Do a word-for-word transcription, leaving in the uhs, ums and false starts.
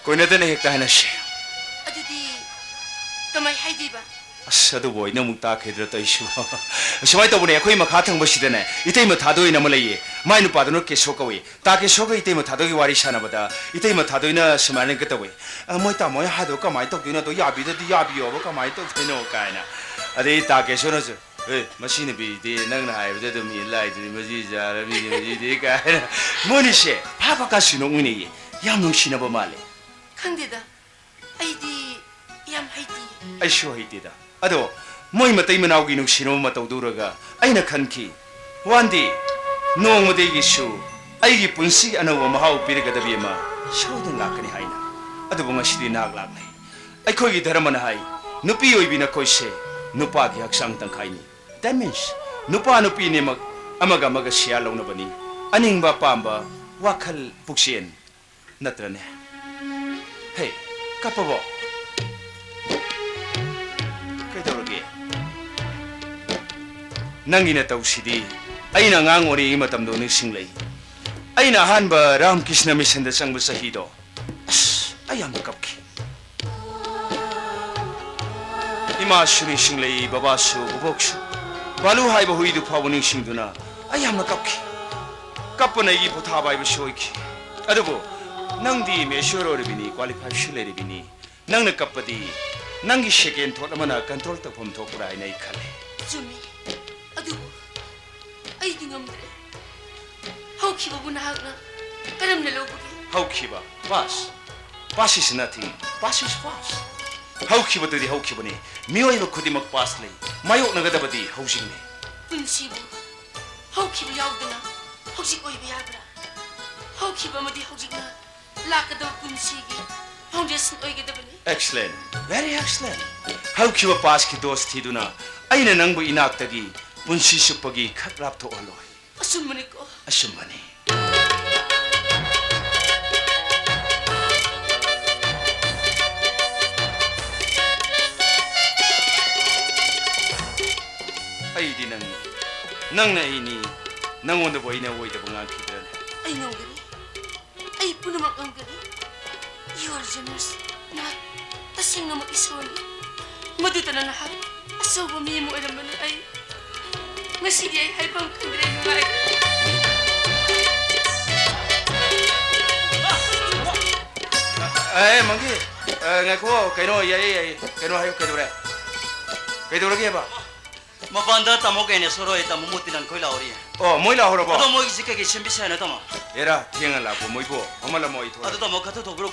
ꯀꯣꯏꯅꯗꯅ ꯍꯦꯛꯇ ꯍꯥꯏꯅꯁꯤ꯫ ꯑꯗꯨꯗꯤ ꯀꯃꯥꯏ ꯍꯥꯏꯗꯣꯏꯕ? ꯑꯁ, ꯑꯗꯨꯕꯨ ꯑꯩꯅ ꯑꯃꯨꯛ ꯇꯥꯛꯈꯤꯗ꯭ꯔꯥ ꯇꯧꯏꯁꯤꯕꯣ? ꯁꯨꯃꯥꯏꯅ ꯇꯧꯕꯅꯦ, ꯑꯩꯈꯣꯏ ꯃꯈꯥ ꯊꯪꯕꯁꯤꯗꯅꯦ, ꯏꯇꯩꯃ ꯊꯥꯗꯣꯏꯅ ꯑꯃ ꯂꯩꯌꯦ꯫ ꯃꯥꯏ ꯅꯨꯄꯥꯗꯨꯅ ꯀꯦꯁꯣ ꯀꯧꯏ꯫ ꯇꯥ ꯀꯦꯁꯣꯒ ꯏꯇꯩꯃ ꯊꯥꯗꯣꯏꯒꯤ ꯋꯥꯔꯤ ꯁꯥꯟꯅꯕꯗ ꯏꯇꯩꯃ ꯊꯥꯗꯣꯏꯅ ꯁꯨꯃꯥꯏꯅꯒ ꯇꯧꯏ, "ꯑ, ꯃꯣꯏ ꯇꯥꯃꯣ ꯍꯣꯏ ꯍꯥꯏꯗꯣ ꯀꯃꯥꯏꯅ ꯇꯧꯗꯣꯏꯅꯣ? ꯑꯗꯣ ꯌꯥꯕꯤꯗꯗꯤ ꯌꯥꯕꯤꯌꯣꯕ, ꯀꯃꯥꯏꯅ ꯇꯧꯗꯣꯏꯅꯣ?" ꯀꯥꯏꯅ꯫ ꯑꯗꯩ ꯇꯥ ꯀꯦꯁꯣꯅꯁꯨ, "ꯑꯦ, ꯃꯁꯤ ꯅꯨꯄꯤꯗꯤ ꯅꯪꯅ ꯍꯥꯏꯕꯗ ꯑꯗꯨꯝ ꯏꯜ ꯂꯥꯛꯏꯗꯨꯗꯤ, ꯃꯁꯤ ꯖꯥꯔ ꯃꯤꯅꯤ, ꯃꯁꯤꯗꯤ," ꯀꯥꯏꯅ꯫ ꯃꯣꯏꯅꯤꯁꯦ ꯐꯥꯕ ꯀꯥꯁꯨ ꯅꯣꯛꯃꯤꯟꯅꯩꯌꯦ꯫ ꯌꯥꯝ ꯅꯨꯡꯁꯤꯅꯕ ꯃꯥꯜꯂꯦ꯫ ꯈꯪꯗꯦꯗ, ꯑꯩꯗꯤ ꯌꯥꯝ ꯍꯩꯇꯤꯌꯦ꯫ ꯑꯩꯁꯨ ꯍꯩꯇꯦꯗ꯫ ꯑꯗꯣ ꯃꯣꯏ ꯃꯇꯩ ꯃꯅꯥꯎꯒꯤ ꯅꯨꯡꯁꯤꯅꯕ ꯃꯇꯧꯗꯨ ꯎꯔꯒ ꯑꯩꯅ ꯈꯟꯈꯤ, "ꯋꯥꯟꯗꯤ ꯅꯣꯡꯃꯗꯤ ꯑꯩꯒꯤꯁꯨ ꯑꯩꯒꯤ ꯄꯨꯟꯁꯤꯒꯤ ꯑꯅꯧꯕ ꯃꯍꯥꯎ ꯄꯤꯔꯒꯗꯕꯤ ꯑꯃ ꯁꯣꯏꯗꯅ ꯂꯥꯛꯀꯅꯤ" ꯍꯥꯏꯅ꯫ ꯑꯗꯨꯕꯨ ꯉꯁꯤꯗꯤ ꯅꯍꯥꯛ ꯂꯥꯛꯂꯦ꯫ ꯑꯩꯈꯣꯏꯒꯤ ꯙꯔꯃꯅ ꯍꯥꯏ, ꯅꯨꯄꯤ ꯑꯣꯏꯕꯤ ꯅꯈꯣꯏꯁꯦ ꯅꯨꯄꯥꯒꯤ ꯍꯛꯆꯥꯡ ꯇꯪꯈꯥꯏꯅꯤ꯫ That means, ꯅꯨꯄꯥ ꯅꯨꯄꯤ ꯑꯅꯤꯃꯛ ꯑꯃꯒ ꯑꯃꯒ share ꯂꯧꯅꯕꯅꯤ꯫ ꯑꯅꯤꯡꯕ ꯑꯄꯥꯝꯕ, ꯋꯥꯈꯜ ꯄꯨꯛꯆꯦꯜ, ꯅꯠꯇ꯭ꯔꯅꯦ? ꯍꯦ, ꯀꯞꯄꯕꯣ? ꯀꯩꯗꯧꯔꯒꯦ? ꯅꯪꯒꯤ ꯅꯇꯧꯁꯤꯗꯤ ꯑꯩꯅ ꯑꯉꯥꯡ ꯑꯣꯏꯔꯤꯉꯩ ꯃꯇꯝꯗꯣ ꯅꯤꯡꯁꯤꯡꯂꯛꯏ꯫ ꯑꯩꯅ ꯑꯍꯥꯟꯕ ꯔꯥꯝꯀ꯭ꯔꯤꯁꯅ ꯃꯤꯁꯟꯗ ꯆꯪꯕ ꯆꯍꯤꯗꯣ, ꯑꯁ, ꯑꯩ ꯌꯥꯝꯅ ꯀꯞꯈꯤ꯫ ꯏꯃꯥꯁꯨ ꯅꯤꯡꯁꯤꯡꯂꯛꯏ, ꯕꯕꯥꯁꯨ, ꯕꯣꯕꯣꯛꯁꯨ꯫ ꯕꯥꯂꯨ ꯍꯥꯏꯕ ꯍꯨꯏꯗꯨ ꯐꯥꯎꯕ ꯅꯤꯡꯁꯤꯡꯗꯨꯅ ꯑꯩ ꯌꯥꯝꯅ ꯀꯞꯈꯤ꯫ ꯀꯞꯄꯅ ꯑꯩꯒꯤ ꯄꯣꯊꯥꯕ ꯍꯥꯏꯕꯁꯨ ꯑꯣꯏꯈꯤ꯫ ꯑꯗꯨꯕꯨ ꯅꯪꯗꯤ mature ꯑꯣꯏꯔꯤꯕꯅꯤ, qualifyꯁꯨ ꯂꯩꯔꯤꯕꯅꯤ꯫ ꯅꯪꯅ ꯀꯞꯄꯗꯤ ꯅꯪꯒꯤ second thought ꯑꯃꯅ control ꯇꯧꯐꯝ ꯊꯣꯛꯄ꯭ꯔꯥ ꯍꯥꯏꯅ ꯑꯩ ꯈꯜꯂꯤ꯫ ꯆꯨꯝꯃꯤ꯫ ꯑꯗꯨꯕꯨ ꯑꯩꯗꯤ ꯉꯝꯗ꯭ꯔꯦ꯫ ꯍꯧꯈꯤꯕꯕꯨ ꯅꯍꯥꯛꯅ ꯀꯔꯝꯅ ꯂꯧꯕꯒꯦ? ꯍꯧꯈꯤꯕ, past. Past is nothing. Past is past. ꯍꯧꯈꯤꯕꯗꯨꯗꯤ ꯍꯧꯈꯤꯕꯅꯤ꯫ ꯃꯤꯑꯣꯏꯕ ꯈꯨꯗꯤꯡꯃꯛ past ꯂꯩ꯫ ꯃꯥꯌꯣꯛꯅꯒꯗꯕꯗꯤ ꯍꯧꯖꯤꯛꯅꯤ꯫ ꯄꯨꯟꯁꯤꯕꯨ ꯍꯧꯈꯤꯕ ꯌꯥꯎꯗꯅ ꯍꯧꯖꯤꯛ ꯑꯣꯏꯕ ꯌꯥꯕ꯭ꯔꯥ? ꯍꯧꯈꯤꯕ ꯑꯃꯗꯤ ꯍꯧꯖꯤꯛꯅ ꯂꯥꯛꯀꯗꯕ ꯄꯨꯟꯁꯤꯒꯤ foundation ꯑꯣꯏꯒꯗꯕꯅꯤ꯫ Excellent. Very excellent. ꯍꯧꯈꯤꯕ pastꯀꯤ ꯗꯣꯁ ꯊꯤꯗꯨꯅ ꯑꯩꯅ ꯅꯪꯕꯨ ꯏꯅꯥꯛꯇꯒꯤ ꯄꯨꯟꯁꯤ ꯆꯨꯞꯄꯒꯤ ꯈꯛ ꯂꯥꯞꯊꯣꯛꯍꯜꯂꯣꯏ꯫ ꯑꯆꯨꯝꯕꯅꯤꯀꯣ? ꯑꯆꯨꯝꯕꯅꯤ꯫ ꯑꯩꯗꯤ ꯅꯪꯅꯤ, ꯅꯪꯅ ꯑꯩꯅꯤ, ꯅꯪꯉꯣꯟꯗꯕꯨ ꯑꯩꯅ ꯑꯣꯏꯗꯕ ꯉꯥꯡꯈꯤꯗ꯭ꯔꯅꯦ? ꯑꯩ ꯉꯝꯒꯅꯤ, ꯑꯩ ꯄꯨꯝꯅꯃꯛ ꯉꯝꯒꯅꯤ꯫ ꯖꯣꯔꯖꯤꯅꯁ, ꯅꯍꯥꯛ ꯇꯁꯦꯡꯅꯃꯛ ꯏꯁꯣꯔꯅꯤ꯫ ꯃꯗꯨꯇꯅ ꯅꯍꯥꯛ ꯑꯆꯧꯕ ꯃꯤ ꯑꯃ ꯑꯣꯏꯔꯝꯕꯅꯤ꯫ ꯑꯩ ꯉꯁꯤꯗꯤ ꯑꯩ ꯍꯥꯏꯐꯝ ꯈꯪꯗ꯭ꯔꯦ, ꯅꯨꯡꯉꯥꯏ꯫ ꯑꯦ, ꯃꯪꯒꯤ, ꯑꯦ, ꯉꯥꯏꯈꯣ, ꯀꯩꯅꯣ, ꯌꯥꯏꯌꯦ, ꯌꯥꯏꯌꯦ, ꯀꯩꯅꯣ ꯍꯥꯏꯌꯨ, ꯀꯩꯗꯧꯔꯦ? ꯀꯩꯗꯧꯔꯒꯦꯕ? ꯃꯄꯥꯟꯗ ꯇꯥꯃꯣ ꯒ꯭ꯌꯥꯅꯦꯁꯣꯔ ꯍꯣꯏ, ꯇꯥꯃꯣ ꯃꯣꯇꯤꯂꯥꯜ ꯈꯣꯏ ꯂꯥꯛꯍꯧꯔꯤ꯫ ꯑꯣ, ꯃꯣꯏ ꯂꯥꯛꯍꯧꯔꯕꯣ? ꯑꯗꯣ ꯃꯣꯏꯒꯤꯁꯦ ꯀꯩꯀꯩ ꯁꯦꯝꯕꯤꯁꯦ ꯍꯥꯏꯅꯣ, ꯇꯥꯃꯣ? ꯑꯦꯔꯥ, ꯊꯦꯡꯅ ꯂꯥꯛꯄ ꯃꯣꯏꯕꯨ, ꯐꯝꯍꯜꯂꯝꯃꯣ, ꯑꯩ ꯊꯣꯛꯂꯛꯑꯒꯦ꯫ ꯑꯗꯣ ꯇꯥꯃꯣ, ꯈꯔ ꯊꯨꯊꯣꯛꯄꯤꯔꯣ,